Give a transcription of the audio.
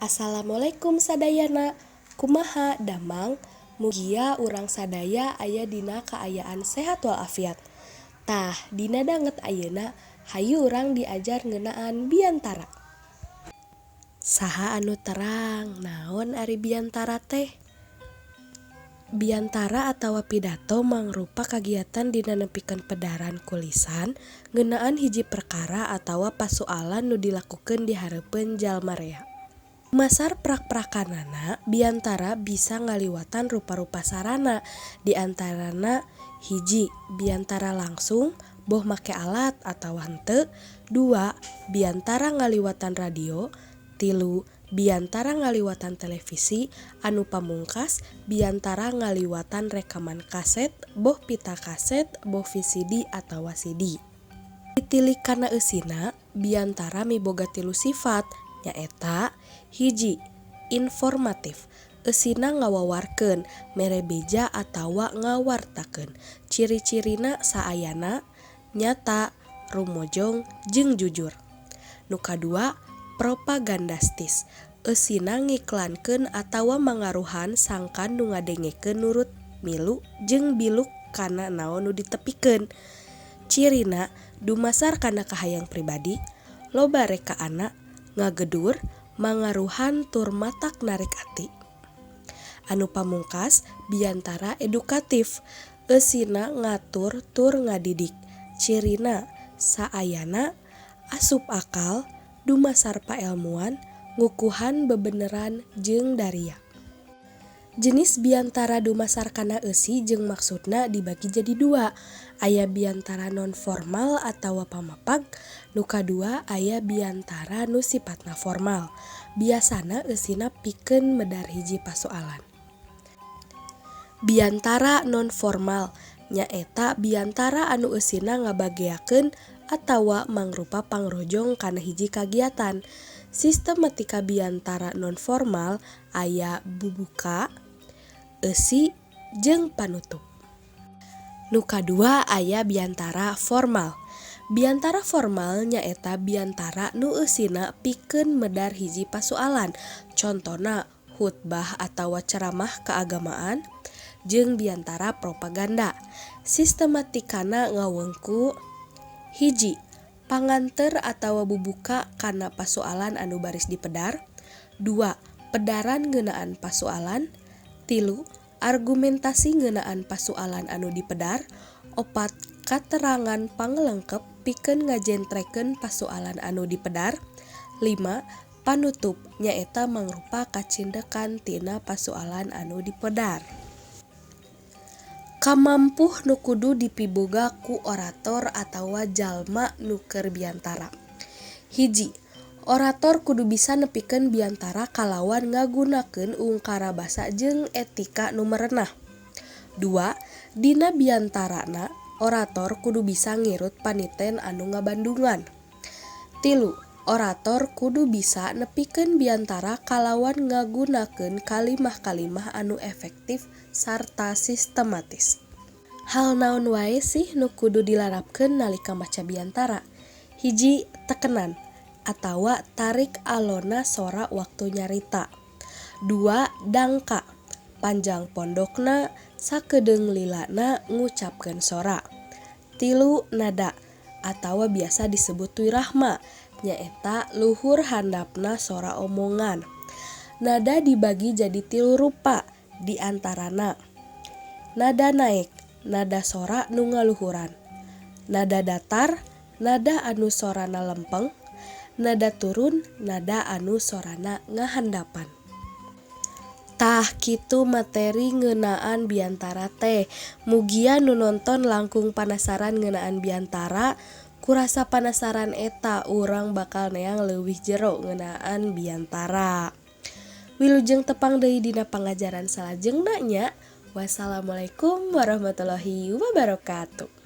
Assalamualaikum sadayana. Kumaha damang? Mugia urang sadaya aya dina kaayaan sehat walafiat. Tah, dina danget ayeuna hayu urang diajar ngeunaan biantara. Saha anu terang naon ari biantara teh? Biantara atawa pidato mangrupa kagiatan dina nepikeun pedaran ku lisan ngeunaan hiji perkara atawa pasualan nu dilakukeun di hareupeun jalma rea. Dumasar prak-prakanana, biantara bisa ngaliwatan rupa-rupa sarana, di antarana 1. Biantara langsung, boh make alat atawa henteu 2. Biantara ngaliwatan radio 3. Biantara ngaliwatan televisi anu pamungkas biantara ngaliwatan rekaman kaset boh pita kaset boh VCD atawa CD. Ditilik kana eusina, biantara miboga tilu sifat, nyaeta: 1. Informatif, eusina ngawawarkeun, mere beja atawa ngawartakeun. Ciri-cirina saayana, nyata, rumojong jeung jujur. Nu kadua, propagandastis, eusina ngiklankeun atawa mangaruhan sangkan nu ngadengekeun nurut, milu jeung biluk kana naon nu ditepikeun. Cirina dumasar kana kahayang pribadi, loba rekaanna, ngagedur, mangaruhan tur matak narik ati. Anu pamungkas, biantara edukatif, eusina ngatur tur ngadidik. Cirina saayana, asup akal, dumasar paelmuan, ngukuhan bebeneran jeung daria. Jenis biantara dumasar kana eusi jeung maksudna dibagi jadi dua, aya biantara nonformal atawa pamapag, nu kadua aya biantara nu sipatna formal. Biasana eusina pikeun medar hiji pasualan. Biantara nonformal nyaeta biantara anu eusina ngabageakeun atawa mangrupa pangrojong kana hiji kagiatan. Sistematika biantara nonformal aya bubuka, eusi jeung panutup. Nu kadua aya biantara formal. Biantara formal nyaeta biantara nu eusina pikeun medar hiji pasualan, contona khutbah atawa ceramah keagamaan, jeung biantara propaganda. Sistematikana ngawengku 1. Panganteur atawa bubuka kana pasualan anu baris dipedar 2. Pedaran ngeunaan pasualan 3. Argumentasi ngeunaan pasualan anu dipedar 4. Katerangan panglengkep pikeun ngajentrekeun pasualan anu dipedar 5. Panutup nyaeta mangrupa kacindekan tina pasualan anu dipedar. Kamampuh nu kudu dipiboga ku orator atawa jalma nu keur biantara. 1. Orator kudu bisa nepikeun biantara kalawan ngagunakeun ungkara basa jeung etika nu merenah. 2. Dina biantarana, orator kudu bisa ngirut paniten anu ngabandungan. 3. Orator kudu bisa nepikeun biantara kalawan ngagunakeun kalimah-kalimah anu efektif sarta sistematis. Hal naon wae sih nu kudu dilarapkeun nalika maca biantara? 1. Tekenan atawa tarik alona sora waktu nyarita. 2. Dangka, panjang pondokna, sakedeung lilana ngucapkeun sora. 3. Nada atawa biasa disebut wirahma, nyaeta luhur handapna sora omongan. Nada dibagi jadi tilu rupa, di antarana nada naek, nada sora nu ngaluhuran, nada datar, nada anu sorana lempeng, nada turun, nada anu sorana ngahandapan. Tah kitu materi ngeunaan biantara teh. Mugia nu nonton langkung panasaran ngeunaan biantara, kurasa panasaran eta urang bakal neang leuwih jero ngeunaan biantara. Wilujeng tepang deui dina pangajaran salajengna nya. Wassalamualaikum warahmatullahi wabarakatuh.